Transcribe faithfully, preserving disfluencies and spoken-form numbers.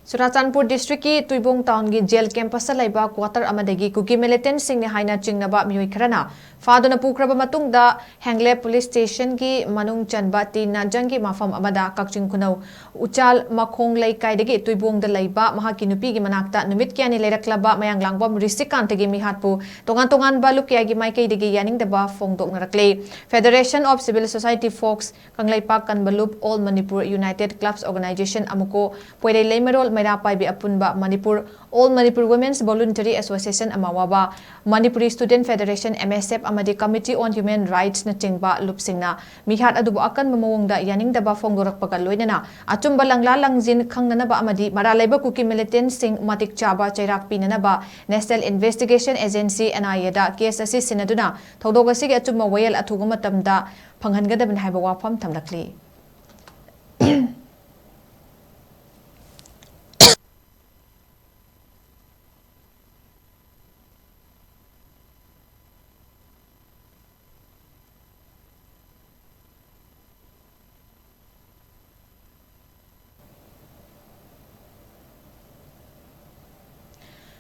ꯆꯨꯔꯥꯆꯥꯟꯄꯨꯔ ꯗꯤꯁꯇ꯭ꯔꯤꯛꯀꯤ ꯇꯨꯏꯕꯣꯡ ꯇꯥꯎꯟꯒꯤ ꯖꯦꯜ ꯀꯦꯝꯄꯁꯇ ꯂꯩꯕ ꯀ꯭ꯋꯥꯇꯔ ꯑꯃꯗꯒꯤ ꯀꯨꯀꯤ ꯃꯤꯂꯤꯇꯦꯟꯠꯁꯤꯡꯅꯤ ꯍꯥꯏꯅ ꯆꯤꯡꯅꯕ ꯃꯤꯑꯣꯏ ꯈꯔꯅ ꯐꯥꯗꯨꯅ ꯄꯨꯈ꯭ꯔꯕ ꯃꯇꯨꯡꯗ ꯍꯦꯡꯂꯦꯞ ꯄꯨꯂꯤꯁ ꯁ꯭ꯇꯦꯁꯟꯒꯤ ꯃꯅꯨꯡ ꯆꯟꯕ ꯇꯤ ꯅꯥꯖꯪꯒꯤ ꯃꯐꯝ ꯑꯃꯗ ꯀꯛꯆꯤꯡ ꯈꯨꯅꯧ ꯎꯆꯥꯜ ꯃꯈꯣꯡ ꯂꯩꯀꯥꯏꯗꯒꯤ ꯇꯨꯏꯕꯣꯡꯗ ꯂꯩꯕ ꯃꯍꯥꯛꯀꯤ ꯅꯨꯄꯤꯒꯤ ꯃꯅꯥꯛꯇ ꯅꯨꯃꯤꯠ ꯀꯌꯥꯅꯤ ꯂꯩꯔꯛꯂꯕ ꯃꯌꯥꯡꯂꯥꯡꯕꯝ ꯔꯤꯁꯤꯀꯥꯟꯇꯒꯤ ꯃꯤꯍꯥꯠꯄꯨ ꯇꯣꯉꯥꯟ ꯇꯣꯉꯥꯟꯕ ꯂꯨꯞ ꯀꯌꯥꯒꯤ ꯃꯥꯏꯀꯩꯗꯒꯤ ꯌꯥꯅꯤꯡꯗꯕ ꯐꯣꯡꯗꯣꯛꯅꯔꯛꯂꯤ꯫ Federation of Civil Society Folks, Kangleipak ꯀꯟꯕ ꯂꯨꯞ, All Manipur United Clubs Organization, ꯑꯃꯨꯀꯣ, ꯄꯣꯏꯔꯩ ꯂꯩꯃꯔꯣꯜ ꯃꯩꯔꯥ ꯄꯥꯏꯕꯤ ꯑꯄꯨꯟꯕ Manipur, All Manipur Women's Voluntary Association, ꯑꯃꯥꯋꯥꯕꯥ, Manipuri Student Federation, M S F, ꯑꯃꯗꯤ Committee on Human Rights ꯅꯆꯤꯡꯕ ꯂꯨꯞꯁꯤꯡꯅ ꯃꯤꯍꯥꯠ ꯑꯗꯨꯕꯨ ꯑꯀꯟꯕ ꯃꯑꯣꯡꯗ ꯌꯥꯅꯤꯡꯗꯕ ꯐꯣꯡꯗꯣꯔꯛꯄꯒ ꯂꯣꯏꯅꯅ ꯑꯆꯨꯝꯕ ꯂꯪꯂꯥ ꯂꯪꯖꯤꯟ ꯈꯪꯅꯅꯕ ꯑꯃꯗꯤ ꯃꯔꯥꯜ ꯂꯩꯕ ꯀꯨꯀꯤ ꯃꯤꯂꯤꯇꯦꯟꯠꯁꯤꯡ ꯃꯇꯤꯛ ꯆꯥꯕ ꯆꯩꯔꯥꯛ ꯄꯤꯅꯅꯕ National Investigation Agency, N I A, the case ꯑꯁꯤ ꯁꯤꯟꯅꯗꯨꯅ ꯊꯧꯗꯣꯛ ꯑꯁꯤꯒꯤ ꯑꯆꯨꯝꯕ ꯋꯥꯌꯦꯜ ꯑꯊꯨꯕ ꯃꯇꯝꯗ ꯐꯪꯍꯟꯒꯗꯕꯅꯤ ꯍꯥꯏꯕ ꯋꯥꯐꯝ ꯊꯝꯂꯛꯂꯤ꯫